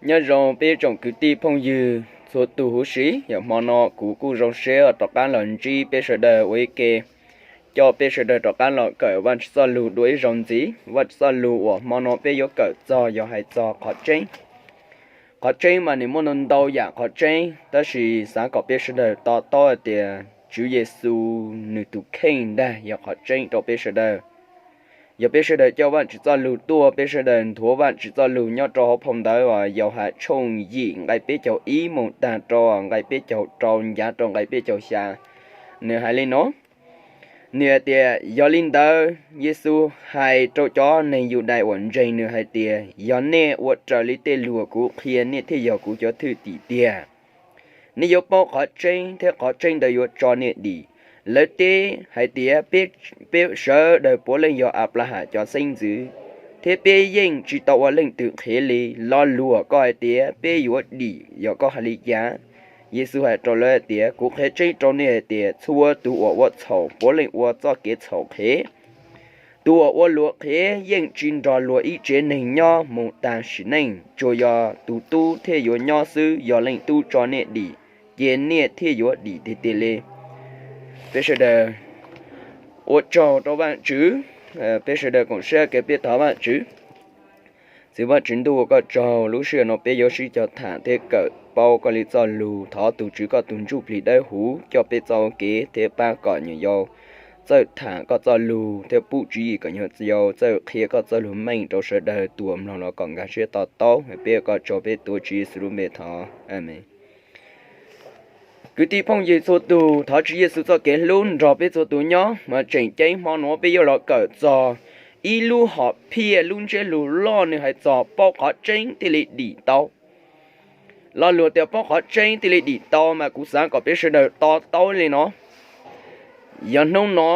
Nyob zoo peb tsoom kwv tij phooj ywg txhua tus huv si, yog hmo no kuv kuj zoo siab rov qab los ntsib peb sawv daws ua ib ke, coj peb sawv daws rov qab los kawm Vajtswv txoj lus dua ib zaug ntxiv. Vajtswv txoj lus uas hmo no peb yuav kawm txog yog hais txog qhov tseeb. Qhov tseeb mas nws muaj ntau ntau yam qhov tseeb, tab sis xav kom peb sawv daws to taub hais tias Tswv Yexus nws tus kheej ntag yog qhov tseeb rau peb sawv daws. Yog peb sawv daws coj Vajtswv txoj lus tuaj, peb sawv daws nthuav Vajtswv txoj lus nyob rau hauv phau ntawv uas Yauhas tshooj yim nqai peb caug ib mus tag rau nqai peb caug rau ncav rau nqai peb caug xya, nws hais li no. Nws hais tias, yog li ntawd Yexus hais rau cov neeg Yudais uas ntseeg nws hais tias, yog nej ua raws li tej luag kuv qhia, nej thiaj yog kuv cov thwj tim tiag. Nej yuav paub qhov tseeb, thiab qhov tseeb ntawd yuav tso nej dim. Lawv teb hais tias, peb sawv daws puav leej yog Anplaham cov xeeb ntxwv, thiab peb yeej tsis tau ua leej twg qhia li. Lo lus koj hais tias peb yuav dim, yog koj hais li cas? Yexus hais rau lawv hais tias, kuv qhia tseeb rau nej hais tias, txhua tus uas ua txhaum puav leej ua txoj kev txhaum qhev. Tus uas ua luag qhev yeej tsis nrog luag ib tsev neeg nyob mus tas sim neej, tsuas yog tus tub thiaj yuav nyob xwb. Yog leej tub tso nej dim, ces nej thiaj yuav dim tiag tiag li. Peb sawv daws ua tsaug rau Vajtswv, peb sawv daws koom siab kev peb thov Vajtswv. Txiv Vajtswv ntuj, ua koj tsaug, lub sij hawm no peb yuav sib cog tham thiab kawm paub koj li txoj lus. Thov tus Tswv koj tus Ntsuj Plig Dawb Huv coj peb txoj kev thiab pab kom nyuam yaus txawj tham koj txoj lus thiab pub tswv yim kom nyuam yaus txawj qhia koj txoj lus meej rau sawv daws tus uas mloog los kom nkag siab to taub. Peb ua koj tsaug, peb tuav Tswv Yexus lub npe thov, Amees. Kwv tij phooj ywg txhua tus, thov Tswv Yexus txoj kev hlub nrog peb txhua tus nyob. Mas tseem ceeb hmo no peb yuav los kawm txog ib lub hom phiaj, lub ntsiab lus loj, nws hais txog paub qhov tseeb thiaj li dim tau. Lo lus tias paub qhov tseeb thiaj li dim tau mas kuv xav kom peb sawv daws to taub li no. Yog hnub no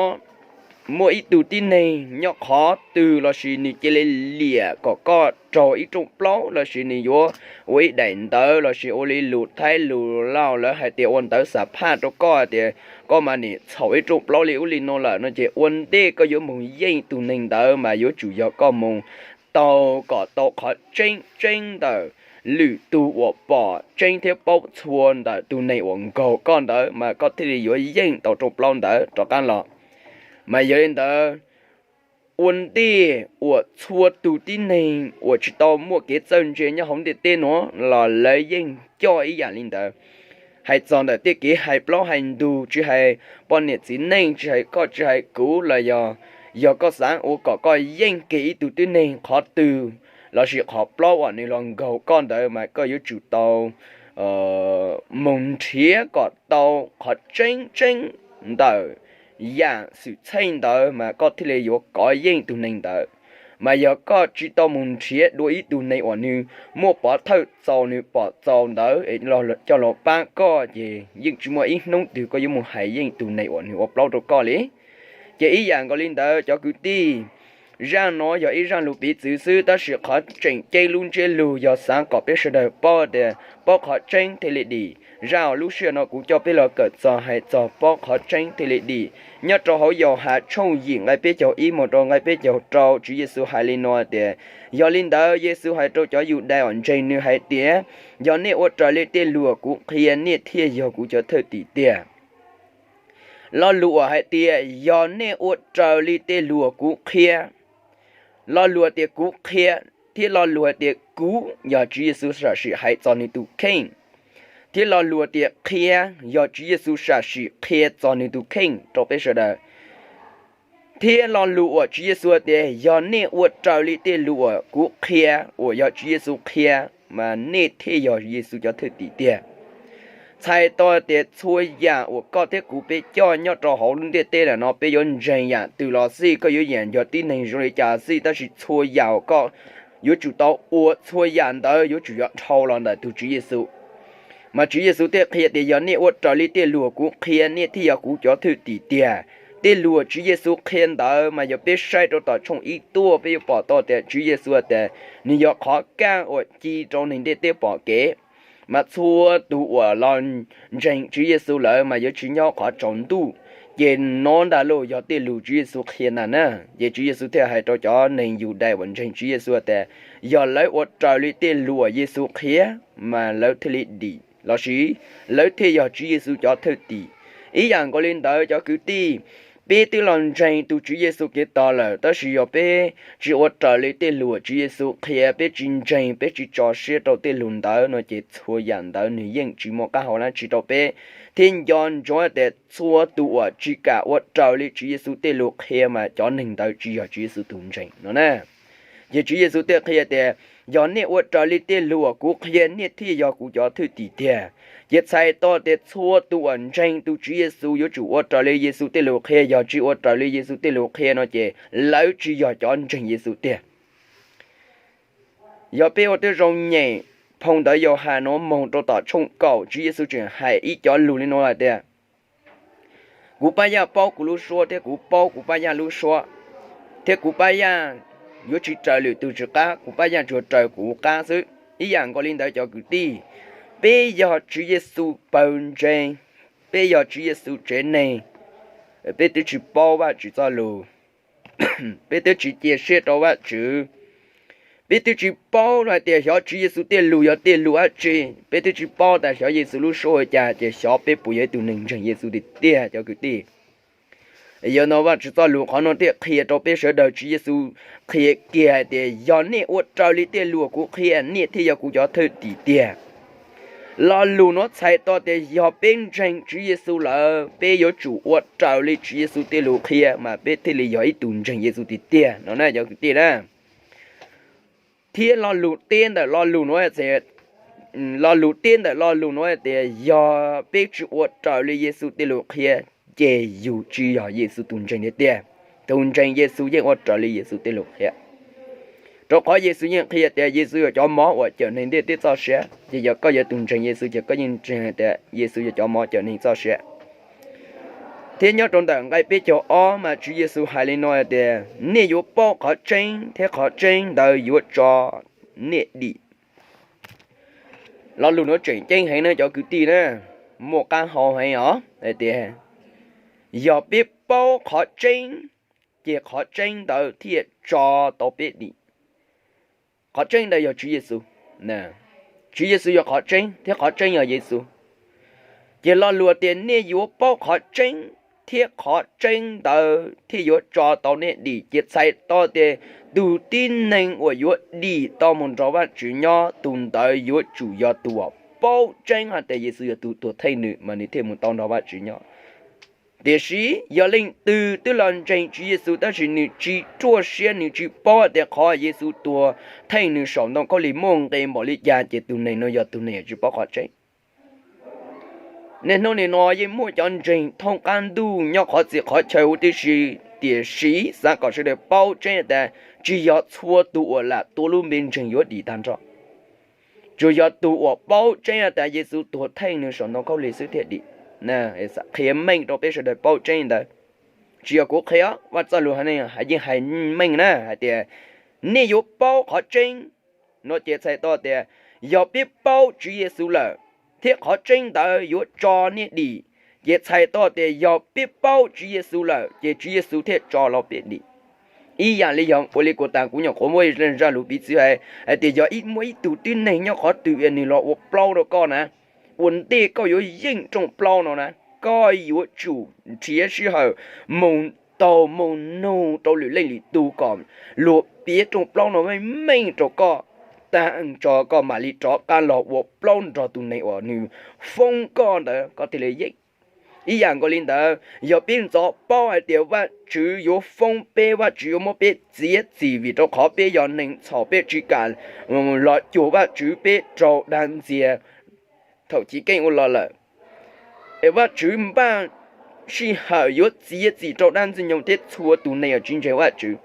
muaj ib tug tib neeg nyob qhov twg lossis nws cia li liam kom koj raug ib rooj plaub lossis nws yuav ua ib daim ntawv lossis ua li lus Thaib lus Lauj lawv hais tias ua ntawv xa phaj rau koj tias koj mas nim txhaum ib rooj plaub li ub li no lawm no ces ua ntej koj yuav mus yeej tus neeg ntawd mas yuav tsum yog koj mus taug kom tau qhov tseeb tseeb ntawm lwm tus uas pom tseeb thiab paub txhua ntawm tus neeg uas nkaug koj ntawd mas koj thiaj li yuav yeej tau rooj plaub ntawd rov qab los. Mas yog li ntawd, ua ntej uas txhua tus tib neeg uas tsis tau muaj kev txawj ntse nyob hauv ntiaj teb no los lawv yeej coj ib yam li ntawd. Hais txog ntawm tej kev hais plaub hais ntug, tsis hais poj niam txiv neej, tsis hais koj tsis hais kuv los yog, yog koj xav ua kom koj yeej kiag ib tug tib neeg qhov twg lossis qhov plaub uas nws los nkaug koj ntawd mas koj yuav tsum tau mus nrhiav kom tau qhov tseeb tseeb ntawm yam xwm txheej ntawd mas koj thiaj li yuav kov yeej tus neeg ntawd. Mas yog koj tsis tau mus nrhiav dua ib tug neeg uas nws muaj pov thawj txaus nws pom txaus ntawd coj los pab koj ces yeej tsis muaj ib hnub twg koj yuav mus hais yeej tus neeg uas nws ua plaub rau koj li. Ces ib yam nkaus li ntawd cov kwv tij, zaj no yog ib zaj lus piv txwv xwb, tab sis qhov tseem ceeb lub ntsiab lus yog xav kom peb sawv daws paub tias paub qhov tseeb thiaj li dim. Zaj uas lub sij hawm no kuv coj peb los kawm txog hais txog paub qhov tseeb thiaj li dim nyob rau hauv Yauhas tshooj yim nqai peb caug ib mus rau nqai peb caug rau, Tswv Yexus hais li no tias, yog li ntawd Yexus hais rau cov Yudais uas ntseeg nws hais tias, yog nej ua raws li tej luag kuv qhia, nej thiaj yog kuv cov thwj tim tiag. Lo lus uas hais tias yog nej ua raws li tej luag kuv qhia, lo lus tias kuv qhia thiab lo lus hais tias kuv yog Tswv Yexus sam sim hais txog nws tus kheej, thiab lo lus tias qhia yog Tswv Yexus sam sim qhia txog nws tus kheej rau peb sawv daws. Thiab lo lus uas Tswv Yexus tias yog nej ua raws li tej lus uas kuv qhia, uas yog Tswv Yexus qhia, mas nej thiaj yog Yexus cov thwj tim tiag. Txhais tau tias txhua yam uas koj thiab kuv peb coj nyob rau hauv lub ntiaj teb no peb yuav ntseeg yam twg los xij, koj yuav yam nco tib neeg zoo li cas xij, tab sis txhua yam uas koj yuav tsum tau ua, txhua yam ntawd yuav tsum yuav dhau los ntawm tus Tswv Yexus. Mas Tswv Yexus thiaj qhia tias yog nej ua raws li tej luag kuv qhia, nej thiaj yog kuv cov thwj tim tiag. Tej luag Tswv Yexus qhia ntawd mas yog peb saib rau tom tshooj ib tuaj peb yuav pom tau tias Tswv Yexus tias nws yog qhov kaj uas ci rau neeg ntiaj teb pom kev. Mas txhua tus uas los ntseeg Tswv Yexus lawm mas yuav tsis nyob qhov tsaus ntuj. Ces no ntag los yog tej lus Tswv Yexus qhia ntag na. Ces Tswv Yexus thiaj hais rau cov neeg Yudais uas ntseeg Tswv Yexus tias, yog lawv ua raws li tej lus uas Yexus qhia mas lawv thiaj li dim lossis lawv thiaj yog Tswv Yexus cov thwj tim. Ib yam nkaus li ntawd cov kwv tij, peb twb los ntseeg tus Tswv Yexus kev tog lawm, tab sis yog peb tsis ua raws li tej lus uas Tswv Yexus qhia, peb tsis ntseeg, peb tsis tso siab rau tej lus ntawd no ces txhua yam ntawd nws yeej tsis muaj qab hau dab tsi rau peb. Thiab nco ntsoov tias txhua tus uas tsis kam ua raws li Tswv Yexus tej lus qhia mas cov neeg ntawd tsis yog Tswv Yexus tus ntseeg no na. Ces Tswv Yexus thiaj qhia tias, yog nej ua raws li tej lus uas kuv qhia, nej thiaj yog kuv cov thwj tim tiag. Ces txhais tau tias txhua tus uas ntseeg tus Tswv Yexus yuav tsum ua raws li Yexus tej lus qhia, yog tsis ua raws li Yexus tej lus qhia no ces lawv tsis yog cov ntseeg Yexus tiag. Yog peb ua tib zoo nyem phau ntawv Yauhas no moog rau tom tshooj kaum, Tswv Yexus tseem hais ib cov lus li no hais tias, kuv pab yaj paub kuv lub suab thiab kuv paub kuv pab yaj lub suab, thiab kuv pab yaj yuav tsis raws lwm tus tsw qab, kuv pab yaj tsuas raws kuv qab xwb. Ib yam nkaus li ntawd cov kwv tij, peb yog Tswv Yexus pawg ntseeg, peb yog Tswv Yexus tsev neeg, peb twb tsis paub Vajtswv txoj lus, peb twb tsis cia siab rau Vajtswv, peb twb tsis paub hais tias xyov Tswv Yexus tej lus yog tej lus dab tsi, peb twb tsis paub tas xyov Yexus lub suab ua cas ces xyov peb puas yog ib tug neeg ntseeg Yexus tiag tiag cov kwv tij. Yog no Vajtswv txoj lus qhov no thiaj qhia rau peb sawv daws, Tswv Yexus qhia kiag hais tias yog nej ua raws li tej lus kuv qhia nej thiaj yog kuv cov thwj tim tiag. Lo lus no txhais tau tias yog peb ntseeg Tswv Yexus lawm peb yuav tsum ua raws li Tswv Yexus tej lus qhia mas peb thiaj li yog ib tug ntseeg Yexus tiag tiag no na cov kwv tij na. Thiab lo lus teb ntawm lo lus no, lo lus teb ntawm lo lus no tias yog peb tsis ua raws li Yexus tej lus qhia ces yus tsis yog Yexus tus ntseeg tiag tiag. Tus ntseeg Yexus yeej ua raws li Yexus tej lus qhia, rau qhov Yexus yeej qhia tias Yexus yog cov mov uas cawm neeg ntiaj teb txoj sia. Ces yog koj yog tus ntseeg Yexus ces koj yeej ntseeg tias Yexus yog cov mov cawm neeg txoj sia. Thiab nyob rau ntawm nqai peb caug ob mas Tswv Yexus hais li no hais tias, nej yuav paub qhov tseeb thiab qhov tseeb ntawd yuav tso nej dim. Lo lus no tseem ceeb heev na cov kwv tij na, muaj qab hau heev os hais tias yog peb paub qhov tseeb ces qhov tseeb ntawd thiaj tso tau peb dim. Qhov tseeb ntawd yog Tswv Yexus. Tswv Yexus yog qhov tseeb thiab qhov tseeb yog Yexus. Ces lo lus tias nej yuav paub qhov tseeb thiab qhov tseeb ntawd thiaj yuav tso tau nej dim, ces txhais tau tias tus tib neeg uas yuav dim tau mus nrog Vajtswv nyob tus ntawd yuav tsum yog tus uas paub tseeb hais tias Yexus yog tus tuag theej nws mas nws thiaj mus tau nrog Vajtswv nyob. Tiam sis yog leej twg twb los ntseeg Tswv Yexus tab sis nws tsis ruaj siab, nws tsis paub hais tias qhov Yexus tuag theej nws saum ntoo khaub lig muaj nqis npaum li cas ces tus neeg no yog tus neeg tsis paub qhov tseeb. Niaj hnub nim no yeej muaj cov ntseeg thoob qab ntuj nyob qhov txhia qhov chaw huv tib si, tiam sis xav kom sawv daws paub tseeb tas tsis yog txhua tus uas lam tuav lub npe ntseeg yuav dim tag nrho. Tsuas yog tus uas paub tseeb tas Yexus tuag theej nws saum ntoo khaub lig xwb thiaj dim. Qhia meej rau peb sawv daws paub tseeb ntawd. Tsis yog kuv qhia, Vaj txoj lus hais yeej hais meej na hais tias nej yuav paub qhov tseeb no ces txhais tau tias yog peb paub Tswv Yexus lawm thiab qhov tseeb ntawd yuav tso nej dim, ces txhais tau tias yog peb paub Tswv Yexus lawm ces Tswv Yexus thiaj tso los peb dim. Ib yam li yog ua li kuv tas kuv nyuam qhuav muab zaj lus piv txwv hais tias yog muaj ib tug tib neeg nyob qhov twg nws los ua plaub rau koj na, ua ntej koj yuav yeej rooj plaub no na, koj yuav tsum nrhiav sij hawm mus taug mus nug rau lwm leej lwm tug kom luag piav rooj plaub no meej meej rau koj tag tso koj mam li rov qab los ua plaub nrog tus neeg uas nws foob koj ntawd koj thiaj li yeej. Ib yam nkaus li ntawd, yog peb ntxov paub hais tias Vajtswv yuav foob peb, Vajtswv yuav muab peb txiav txim vim rau qhov peb yog neeg txhaum, peb tsis kam los cuag Vajtswv, peb raug dag ntxias thaum chiv keeb ua los lawm, es Vajtswv npaj sij hawm yuav txiav txim rau dab Ntxwg Nyoog thiab txhua tus neeg uas tsis ntseeg Vajtswv.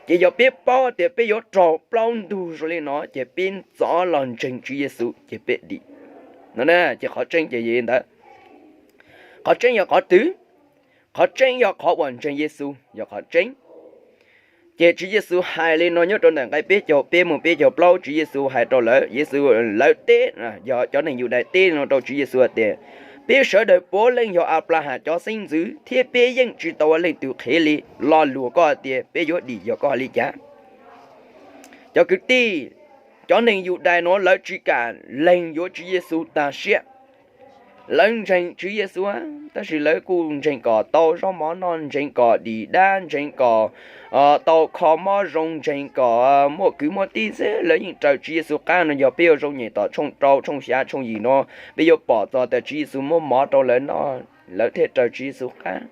Ces yog peb paub tias peb yuav raug plaub ntug zoo li no ces peb ntxov los ntseeg Tswv Yexus ces peb dim. No ces qhov tseeb ces ntawd. Qhov tseeb yog qhov twg? Qhov tseeb yog qhov uas ntseeg Yexus yog qhov tseeb. Ces Tswv Yexus hais li no nyob rau ntawm nqai peb caug peb mus peb caug plaub, Tswv Yexus hais rau lawv, Yexus lawv teb, yog cov neeg Yudais teb no rau Tswv Yexus hais tias, peb sawv daws puav leej yog Anplaham cov xeeb ntxwv thiab peb yeej tsis tau ua leej twg qhev li. Lo lus koj hais tias peb yuav dim yog koj hais li cas? Cov kwv tij, cov neeg Yudais nuav lawv tsis kam lees yuav Tswv Yexus tag siab. Lawv ntseeg Tswv Yexus, tab sis lawv kuj ntseeg kom tau zaub mov noj, ntseeg kom dim dab, ntseeg kom tau kho mob zoo, ntseeg kom muaj kwv muaj tij xwb. Lawv yeej raws Tswv Yexus qab no. Yog peb yuav zoo nyem tom tshooj rau, tshooj xya, tshooj yim no, peb yuav pom txog tas Tswv Yexus muab mov rau lawv noj, lawv thiaj raws Tswv Yexus qab.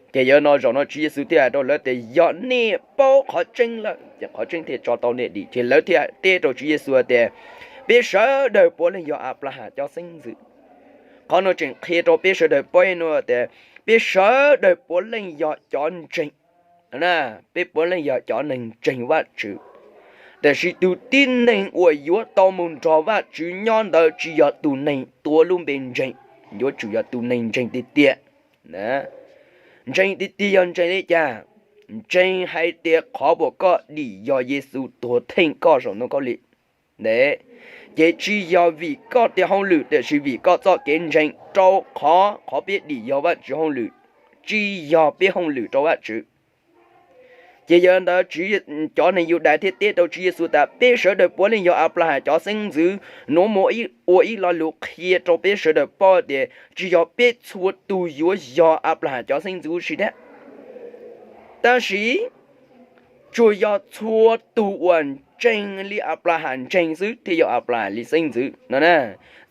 Ces yog no zaum no Tswv Yexus thiaj hais rau lawv tias, yog nej paub qhov tseeb lawm ces qhov tseeb thiaj tso tau nej dim. Ces lawv thiaj teb rau Tswv Yexus tias, peb sawv daws puav leej yog Anplaham cov xeeb ntxwv. Qhov no tseem qhia rau peb sawv daws paub no tias peb sawv daws puav leej yog cov ntseeg, peb puav leej yog cov neeg ntseeg Vajtswv. Tab sis tus tib neeg uas yuav tau mus nrog Vajtswv nyob ntawd tsis yog tus neeg tuav lub npe ntseeg, yuav tsum yog tus neeg ntseeg tiag tiag. Ntseeg tiag tiag yog ntseeg li cas? Ntseeg hais tias qhov uas koj dim yog Yexus tuag theej koj saum ntoo khaub lig. Ces tsis yog vim koj tias hauj lwm, tab sis vim koj txoj kev ntseeg, rau qhov qhov peb dim yog Vajtswv hauj lwm, tsis yog peb hauj lwm rau Vajtswv. Ces yog ntawd cov neeg Yudais thiaj teb rau Tswv Yexus tas, peb sawv daws puav leej yog Anplaham cov xeeb ntxwv. Nuav mus ua ib lo lus qhia rau peb sawv daws paub tias tsis yog peb txhua tus yuav yog Anplaham cov xeeb ntxwv huv si thiab, tab sis tsuas yog txhua tus uas ntseeg li Anplaham ntseeg xwb thiaj yog Anplaham li xeeb ntxwv no na.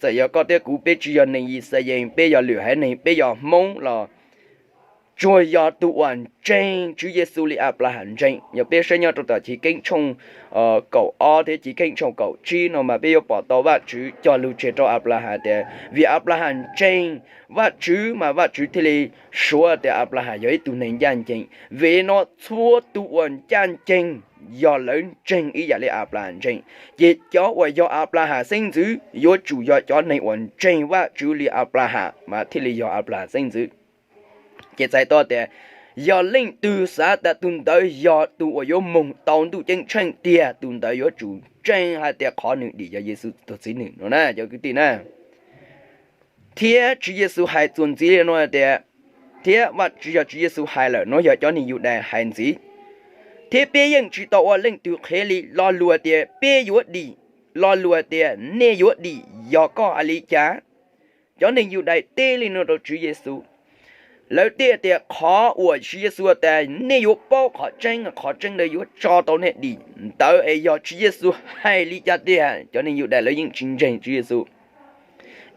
Txawm yog koj thiab kuv peb tsis yog neeg Yixalayees, peb yog lwm haiv neeg, peb yog Hmoob los tsuas yog tus uas ntseeg Tswv Yexus li Anplaham ntseeg. Yog peb saib nyob rau tom Chiv Keeb tshooj kaum ob thiab Chiv Keeb tshooj kaum tsib no mas peb yuav pom tau Vajtswv cog lus tseg rau Anplaham tias vim Anplaham ntseeg Vajtswv mas Vajtswv thiaj li suav tias Anplaham yog ib tug neeg ncaj ncees. Vim no txhua tus uas ncaj ncees yog lawv ntseeg ib yam li Anplaham ntseeg. Ces cov uas yog Anplaham xeeb ntxwv yuav tsum yog cov neeg uas ntseeg Vajtswv li Anplaham mas thiaj li yog Anplaham xeeb ntxwv. Ces txhais tau tias yog leej twg xav tas tus ntawd yog tus uas yuav moog tau ntuj ceeb tsheej tiag, tus ntawd yuav tsum ntseeg hais tias qhov nws dim yog Yexus tug txiv nws no na cov kwv tij na. Thiab Tswv Yexus hais txuas ntxiv li no tias, thiab Vajtswv yog Tswv Yexus hais lawm, nuav yog cov neeg Yudais hais ntxiv. Thiab peb yeej tsis tau ua leej twg qhia li, lo lus tias peb yuav dim, lo lus tias nej yuav dim yog koj hais li cas? Cov neeg Yudais teb li no rau Tswv Yexus. Lawv teb tias qhov uas Tswv Yexus tas nej yuav paub qhov tseeb, qhov tseeb ntawd yuav tso tau nej dim, ntawd es yog Tswv Yexus hais li cas tiag? Cov neeg Yudais lawv yeej tsis ntseeg Tswv Yexus.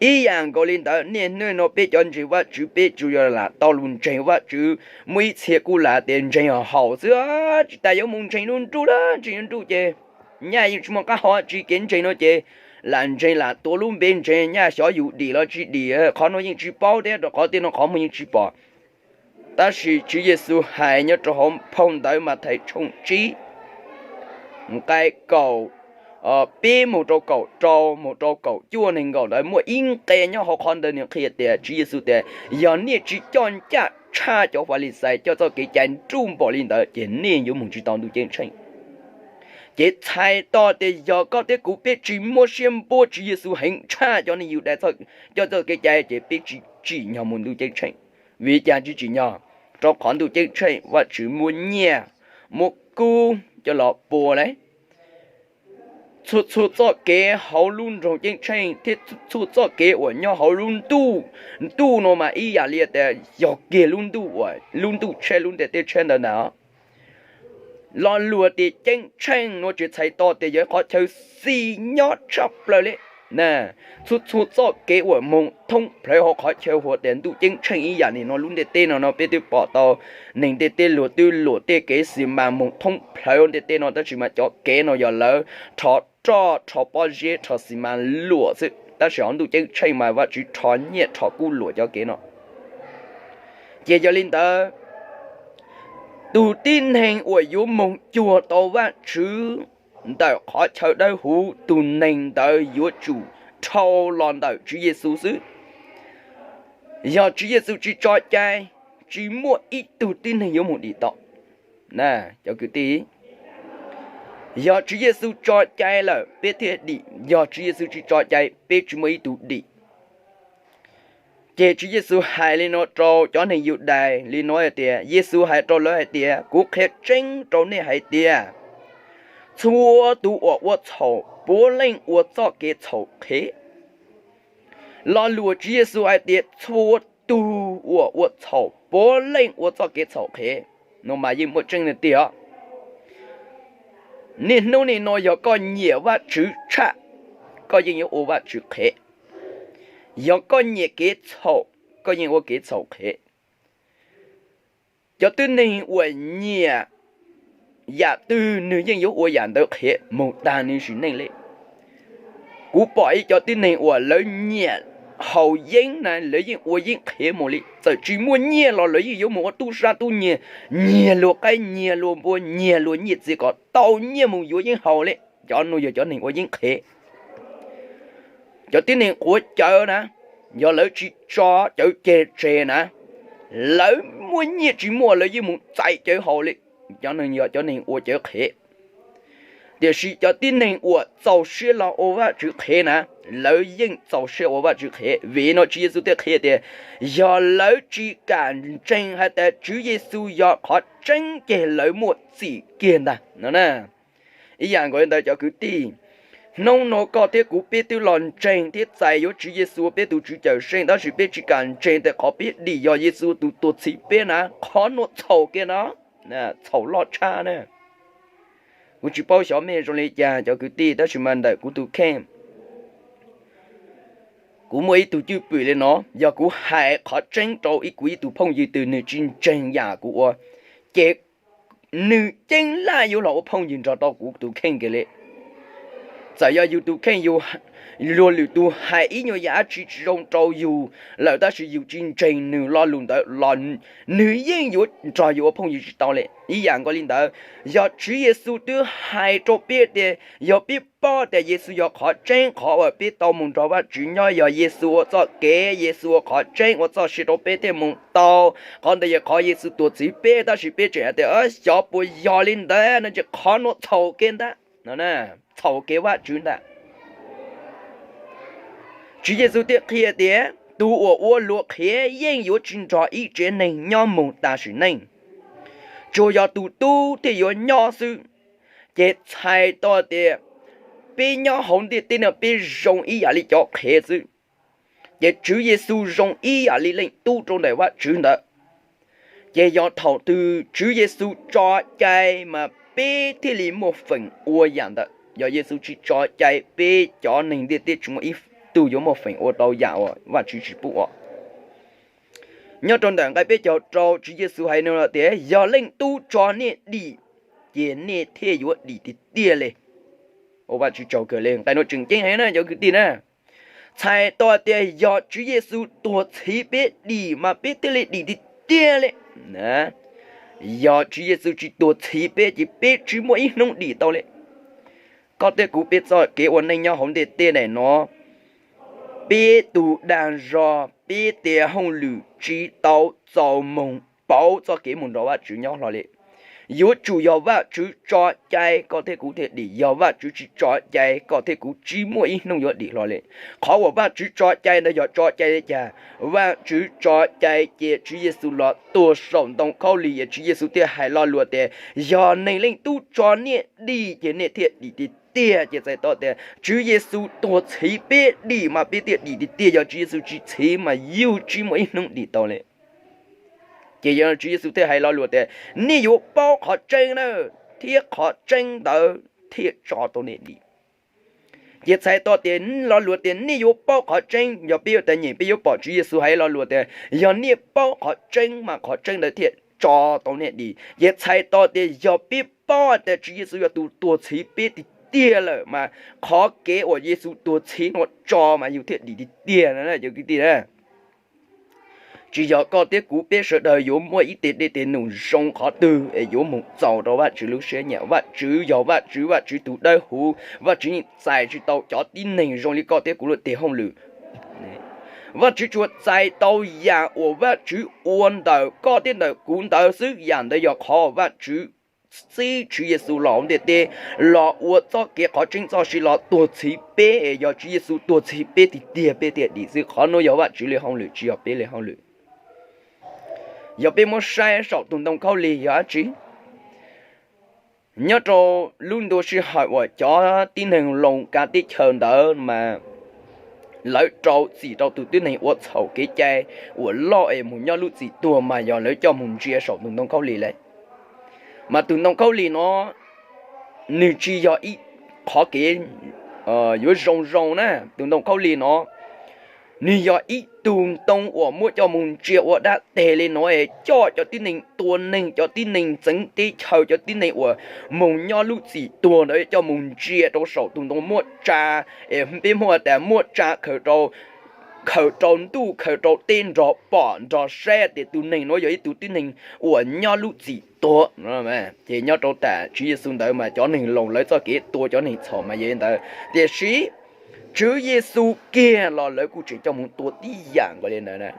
Ib yam nkaus li ntawd, niaj hnub no peb cov ntseeg Vajtswv peb tsuas yog lam tau lus ntseeg Vajtswv, muaj ib txhia kuj lam tias ntseeg haum xwb, tsis tas yuav mus ntseeg lub ntuj lawm, ntseeg lub ntuj ces nyaj yeej tsis muaj qab hau tsi, kev ntseeg no ces lam ntseeg lam tuav lub npe ntseeg, nyaj xyov yus dim los tsis dim, qhov no yeej tsis paub thiab, rau qhov tiaj no qhov muag yeej tsis pom. Tab sis Tswv Yexus hais nyob rau hauv phau ntawv Mathais tshooj tsib nqai kaum peb mus rau kaum rau mus rau kaum cuaj nees nkaum ntawd muaj ib nqe nyob hauv qhov ntawd nws qhia tias, Tswv Yexus tias, yog nej tsis coj ncaj tshaj cov Falixais coj txoj kev cai nruj npaum li ntawd ces nej yuav mus tsis tau ntuj ceeb tsheej. Ces txhais tau tias yog koj thiab kuv peb tsis muab siab npuab Tswv Yexus heev tshaj cov neeg Yudais coj txoj kev cai ces peb tsis tsim nyog mus ntuj ceeb tsheej. Vim li cas tsis tsim nyog? Rau qhov ntuj ceeb tsheej Vajtswv muab nyiaj, muab kub coj los pua lawm. Txhua txhua txoj kev hauv lub nroog ceeb tsheej thiab txhua txoj kev uas nyob hauv lub ntuj, ntuj no mas ib yam li tias yog kiag lub ntuj uas lub ntuj tshiab lub ntiaj teb tshiab ntawd ntag. Lo lus tias ceeb tsheej no tsis txhais tau tias yog ib qhov chaw xis nyob tshaj plaws li. Txhua txhua txoj kev uas moog thoob plhawv hauv qhov chaw hu tias ntuj ceeb tsheej ib yam li no lub ntiaj teb no no peb twb pom tau neeg ntiaj teb luag twb luam tej kev xis mas moog thoob plhawv ntiaj teb no, tab sis mas cov kev no yog lawv rho roj rho pob zeb rho xis mas luam xwb, tab sis hauv ntuj ceeb tsheej mas Vajtswv rho nyiaj rho kub luam cov kev no. Ces yog li ntawd, tus tib neeg uas yuav moog cuag tau Vajtswv ntawm qhov chaw dawb huv, tus neeg ntawd yuav tsum dhau los ntawm Tswv Yexus xwb. Yog Tswv Yexus tsis tso cai, tsis muaj ib tug tib neeg yuav mus dim tau. Cov kwv tij, yog Tswv Yexus tso cai lawm peb thiaj dim, yog Tswv Yexus tsis tso cai peb tsis muaj ib tug dim. Ces Tswv Yexus hais li no rau cov neeg Yudais li no hais tias, Yexus hais rau lawv hais tias, kuv qhia tseeb rau nej hais tias, txhua tus uas ua txhaum puav leej ua txoj kev txhaum qhev. Lo lus Tswv Yexus hais tias txhua tus uas ua txhaum puav leej ua txoj kev txhaum qhev. No mas yeej muaj tseeb tiag tiag os. Niaj hnub nim no yog koj nyiam Vajtswv tshaj, koj yeej yuav ua Vajtswv qhev. Yog koj nyiam kev txhaum, koj yeej ua kev txhaum qhev. Cov tib neeg uas nyiam yam twg nws yeej yuav ua yam ntawd qhev mus tag nws sim neej li. Kuv pom ib cov tib neeg uas lawv nyiam haus yeeb na, lawv yeej ua yeeb qhev mus li. Txawm tsis muaj nyiaj los lawv yeej yuav mus ua tub sab tub nyiag, nyiag luag qaib nyiag luag npua, nyiag luag nyiaj txiag kom tau nyiaj mus yuav yeeb haus li. Cov no yog cov neeg ua yeeb qhev. Cov tib neeg quav cawv na, yog lawv tsis tso cawv ceg tseg na, lawv muaj nyiaj tsis muaj lawv yeej mus txais cawv haus li. Cov neeg yog cov neeg ua cawv qhev. Tiam sis cov tib neeg uas txaus siab los ua Vajtswv qhev na, lawv yeej txaus siab ua Vajtswv qhev. Vim no Tswv Yexus thiaj qhia tias yog lawv tsis kam ntseeg hais tias Tswv Yexus yog qhov tseeb ces lawv muaj txim kiag ntag no na. Ib yam nkaus li ntawd cov kwv tij, hnub no koj thiab kuv peb twb los ntseeg thiab txais yuav Tswv Yexus ua peb tus Tswv Cawmseej, tab sis peb tsis kam ntseeg tias qhov peb dim yog Yexus tus tuag txhiv peb na, qhov nuav txhaum kiag no, txhaum loj tshaj na. Kuv tsis paub xyov mej zoo li cas cov kwv tij, tab sis mas ntawm kuv tus kheej, kuv muaj ib tug cwj pwm li no, yog kuv hais qhov tseeb rau ib kuv ib tug phooj ywg twg nws tsis ntseeg yam kuv ua, ces nws ceeb laj yuav los ua phooj ywg nrog rau kuv tus kheej kiag li. Txawm yog yus tus kheej yus luag lwm tus hais ib nyuag yam dab tsi tsis zoo rau yus lawm tab sis yus tsis ntseeg nws lo lus ntawd los nws yeej yuav nrog yus ua phooj ywg tsis tau li. Ib yam nkaus li ntawd, yog Tswv Yexus twb hais rau peb tias yog peb paub tias Yexus yog qhov tseeb qhov uas peb tau mus nrog Vajtswv nyob, yog Yexus ua txoj kev, Yexus ua qhov tseeb ua txoj sia rau peb thiaj mus tau, qhov ntawd yog qhov Yexus tuag txhiv peb, tab sis peb tseem hais tias xyov puas yog li ntawd no ces qhov nuav txhaum kev ntag, txhaum kev Vajtswv ntag. Tswv Yexus thiaj qhia tias tus uas ua luag qhev yeej yuav tsis nrog ib tsev neeg nyob mus tas sim neej, tsuas yog tus tub thiaj yuav nyob xwb. Ces txhais tau tias peb nyob hauv ntiaj teb no peb zoo ib yam li cov qhev xwb, ces Tswv Yexus zoo ib yam li leej tub rau ntawm Vajtswv ntawd. Ces yog thaum twg Tswv Yexus tso cai mas peb thiaj li muaj feem ua yam ntawd. Yog Yexus tsis tso cai peb cov neeg ntiaj teb tsis muaj ib tug yuav muaj feem ua tau yam uas Vajtswv tsis pub ua. Nyob rau ntawm nqai peb caug rau Tswv Yexus hais no tias yog Leej Tub tso nej dim, ces nej thiaj yuav dim tiag tiag li. Ua Vajtswv tsaug kawg li, nqai no tseem ceeb heev na cov kwv tij na. Txhais tau tias yog Tswv Yexus tuag txhiv peb dim mas peb thiaj li dim tiag tiag li. Yog Tswv Yexus tsis tuag txhiv peb ces peb tsis muaj ib hnub dim tau li. Koj thiab kuv peb txoj kev ua neej nyob hauv ntiaj teb daim no, peb tus dag zog, peb tes hauj lwm tsis tau txaus moog pauv txoj kev mus nrog Vajtswv nyob hlo li. Yuav tsum yog Vajtswv tso cai koj thiab kuv thiaj dim, yog Vajtswv tsis tso cai koj thiab kuv tsis muaj ib hnub yuav dim hlo li. Qhov uas Vajtswv tso cai ntawd yog tso cai li cas? Vajtswv tso cai cia Tswv Yexus los tuag saum ntoo khaub lig, Tswv Yexus thiaj hais lo lus tias yog neeg Leej Tub tso nej dim ces nej thiaj dim tiag tiag. Ces txhais tau tias Tswv Yexus tuag txhiv peb dim mas peb thiaj dim tiag tiag, yog Tswv Yexus tsis txhiv mas yug tsis muaj ib hnub dim tau li. Ces yog Tswv Yexus thiaj hais lo lus tias nej yuav paub qhov tseeb na, thiab qhov tseeb ntawd thiaj tso tau nej dim. Ces txhais tau tias lo lus tias nej yuav paub qhov tseeb, yog peb yuav tau nyeem peb yuav pom Tswv Yexus hais lo lus tias yog nej paub qhov tseeb mas qhov tseeb ntawd thiaj tso tau nej dim. Ces txhais tau tias yog peb paub tias Tswv Yexus yog tus tuag txhiv peb tiag tiag lawm mas qhov kev uas Yexus tuag txhiv no tso mas yug thiaj dim tiag tiag na cov kwv tij na. Tsis yog koj thiab kuv peb sawv daws yuav muaj ib teg dej teg num zoo qhov twg es yuav mus txaus rau Vajtswv lub siab nyiam. Vajtswv yog Vajtswv, Vajtswv tus dawb huv, Vajtswv yeej txais tsis tau cov tib neeg zoo li koj thiab kuv lub teg hauj lwm. Vajtswv tsuas txais tau yam uas Vajtswv ua ntawm koj thiab ntawm kuv ntawd xwb. Yam ntawd yog qhov Vajtswv txib Tswv Yexus los hauv ntiaj teb los ua txoj kev qhov tseeb txoj sia los tuag txhiv peb, es yog Tswv Yexus tuag txhiv peb tiag tiag peb thiaj dim xwb. Qhov nuav yog Vajtswv li hauj lwm, tsis yog peb li hauj lwm. Yog peb muab saib saum tus ntoo khaub lig yog dab tsi? Nyob rau lub ntu sij hawm uas cov tib neeg Loos kav teb chaws ntawd mas lawv rau txim rau tus tib neeg ua txhaum kev cai uas loj es mus nyob lub txim tuag mas yog lawv coj mus ntsia saum tus ntoo khaub lig lawm. Mas tus ntoo khaub lig no nws tsis yog ib qhov kev yuav zoo zoo na. Tus ntoo khaub lig no nws yog ib tug ntoo uas muab coj mus ntsia ua dab teg li no es coj cov tib neeg tua neeg, cov tib neeg txeev teb chaws, cov tib neeg uas mus nyob lub txim tuag ntawd coj mus ntsia rau saum tus ntoo muaj tsa, es peb muaj tas muaj tsa khaws rau ntuj khaws rau teb nrog pom nrog saib tias tus neeg no yog ib tug tib neeg uas nyob lub txim tuag. Ces nyob rau tam Tswv Yexus ntawd mas cov neeg Loos lawv txoj kev tua cov neeg txhaum mas yog li ntawd, tiam sis Tswv Yexus kiag los lawv kuj tseem coj mus tua tib yam nkaus li ntawd na.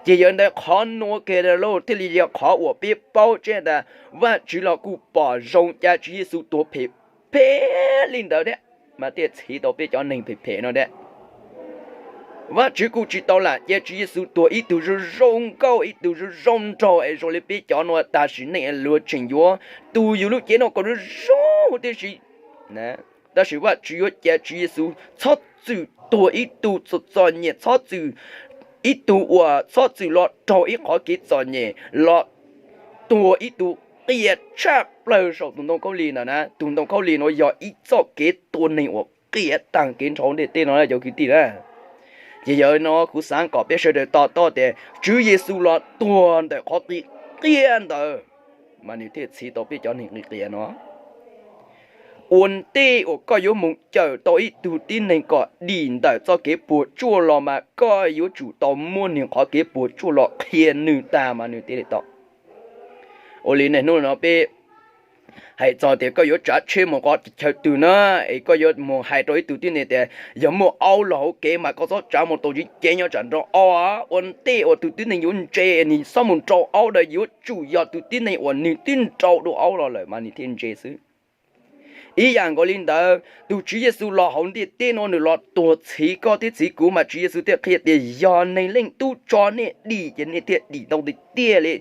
Ces yog li ntawd qhov nuav kiag lauj thiaj li yog qhov uas peb paub tseeb tas Vajtswv los kuj pom zoo ca Tswv Yexus tuag phem phem li ntawd thiab, mas thiaj txhiv tau peb cov neeg phem phem no thiab. Vajtswv kuj tsis tau lam ca Tswv Yexus tuag ib tug zoo zoo nkauj ib tug zoo zoo nraug es zoo li peb cov no tam sim neej luag tseem yuav tu yus lub cev no kom zoo zoo huv tib si. Tab sis Vajtswv yuav ca Tswv Yexus txhob txwm tuag ib tug txom txom nyem, txhob txwm ib tug uas txhob txwm los raug ib qhov kev txom nyem, los tuag ib tug qias tshaj plaws saum tus ntoo khaub lig ntawd na. Tus ntoo khaub lig no yog ib txoj kev tua neeg uas qias tag kev nrho ntiaj teb no cov kwv tij na. Ces yog li no kuv xav kom peb sawv daws to taub tias Tswv Yexus los tuag ntawm qhov qis qias ntawd, mas nws thiaj txhiv tau peb cov neeg qis qias no. Ua ntej uas koj yuav mus cawm tau ib tug tib neeg kom dim ntawm txoj kev puas tsuaj los mas koj yuav tsum tau muab nws qhov kev puas tsuaj los qhia nws tag mas nws thiaj li tau. Ua li niaj hnub no peb hais txog tias koj yuav tsav tsheb mus qhov chaw twg na, es koj yuav mus hais rau ib tug tib neeg tias yog muaj aub los hauv kev mas koj txhob tsav mus tau tsis ceev nyob tsam nrau aub. Ua ntej uas tus tib neeg yuav ntse nws txhob mus nrau aub ntawd yuav tsum yog tus tib neeg uas nws twb nrau dua aub los lawm mas nws thiaj ntse xwb. Ib yam nkaus li ntawd tus Tswv Yexus los hauv ntiaj teb no nws los tuag txhiv koj thiab txhiv kuv mas Tswv Yexus thiaj qhia tias yog Neeg Leej Tub tso nej dim ces nej thiaj dim tau tiag tiag li.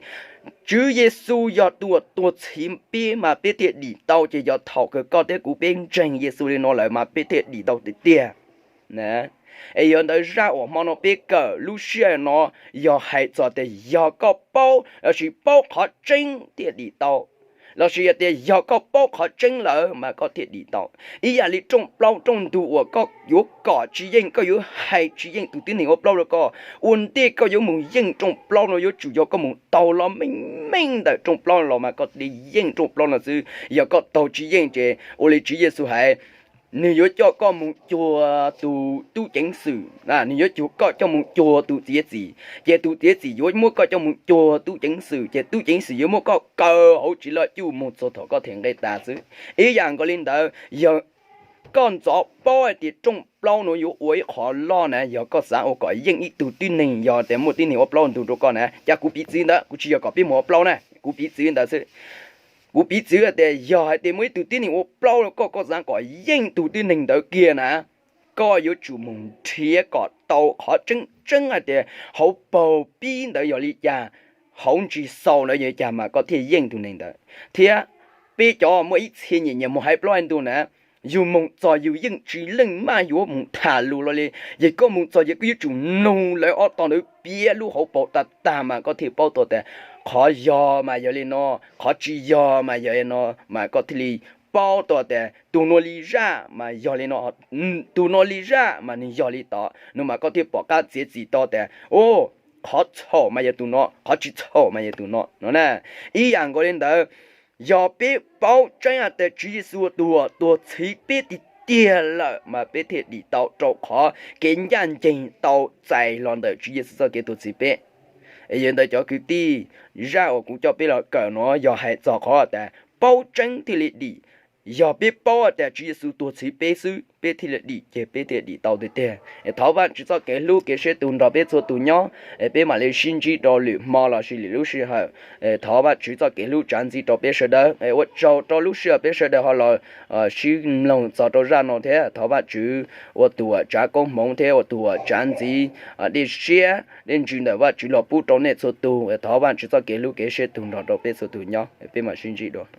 Tswv Yexus yog tus uas tuag txhiv peb mas peb thiaj dim tau, ces yog thaum kawg koj thiab kuv peb ntseeg Yexus li no lawm mas peb thiaj dim tau tiag tiag. Es yog ntawd zaj uas hmo no peb kawm lub sij hawm no yog hais txog tias yog koj paub lossis paub qhov tseeb thiaj dim tau, lossis yog tias yog koj paub qhov tseeb lawm mas koj thiaj dim tau. Ib yam li rooj plaub rooj ntug uas koj yuav kom tsis yeej, koj yuav hais tsis yeej tus tib neeg ua plaub rau koj, ua ntej koj yuav mus yeej rooj plaub no yuav tsum yog koj mus taug los meej meej ntawm rooj plaub los mas koj thiaj li yeej rooj plaub no xwb. Yog koj taug tsis yeej ces ua li Tswv Yexus hais, nws yuav coj koj mus cuag tus tub ceev xwm, nws yuav coj koj mus cuag tus txiav txim, ces tus txiav txim yuav muab koj coj mus cuag tub ceev xwm, ces tub ceev xwm yuav muab koj kaw hauv tsev loj cuj mus txog thaum koj them nqe tas xwb. Ib yam nkaus li ntawd, yog koj ntxov paub hais tias rooj plaub no yuav ua ib qho loj na, yog koj xav ua kom yeej ib tug tib neeg, yog tias muaj tib neeg ua plaub ntug rau koj na, cas kuv piv txwv ntawd, kuv tsis yog kom peb mus ua plaub na, kuv piv txwv ntawd xwb. Kuv piv txwv hais tias yog hais tias muaj ib tug tib neeg ua plaub rau koj, koj xav kom yeej tus tib neeg ntawd kiag na, koj yuav tsum mus nrhiav kom tau qhov tseeb tseeb hais tias hauv paus pib ntawd yog li cas, hauv ntsis xaus ntawd yog li cas mas koj thiaj yeej tus neeg ntawd. Thiab peb cov muaj ib txhia nyiam nyiam mus hais plaub hais ntug na, yus mus txog yus yeej tsis leej maj yuav mus tham lus los li, ces koj mus txog ces koj yuav tsum nug lawv ob tog ntawd piav lub hauv paus tag tag mas koj thiaj paub tau tias qhov yog mas yog li no, qhov tsis yog mas yog li no, mas koj thiaj li paub tau tias tus no li zaj mas yog li no, tus no li zaj mas nws yog li tod no, mas koj thiaj pom qab txiav txim tau tias, o, qhov txhaum mas yog tus no, qhov tsis txhaum mas yog tus no no na. Ib yam nkaus li ntawd, yog peb paub tseeb hais tias Tswv Yexus tus uas tuag txhiv peb tiag tiag lawm mas peb thiaj dim tau, rau qhov kev ncaj ncees tau txais los ntawm Tswv Yexus txoj kev tuag txhiv peb. Es yog li ntawd cov kwv tij, zaj uas kuv coj peb los kawm no yog hais txog qhov tias paub tseeb thiaj li dim. Yog peb paub tias Tswv Yexus tuag txhiv peb xwb peb thiaj li dim ces peb thiaj dim tau tiag tiag. Es thov Vajtswv txoj kev hlub kev siab tus nrog peb txhua tus nyob, es peb mam li sib ntsib rau lwm hmo lossis lwm lub sij hawm. Thov Vajtswv txoj kev hlub tsav ntxiv rau peb sawv daws. Ua tsaug rau lub sij hawm peb sawv daws ho los sib mloog txog rau zaj no thiab thov Vajtswv ua tus uas tsav koob hmoov thiab ua tus uas tsav ntxiv dej siab dej ntsws ntawm Vajtswv los pub rau nej txhua tus. Thov Vajtswv txoj kev hlub kev siab tus nrog rau peb txhua tus nyob, peb mam sib ntsib dua.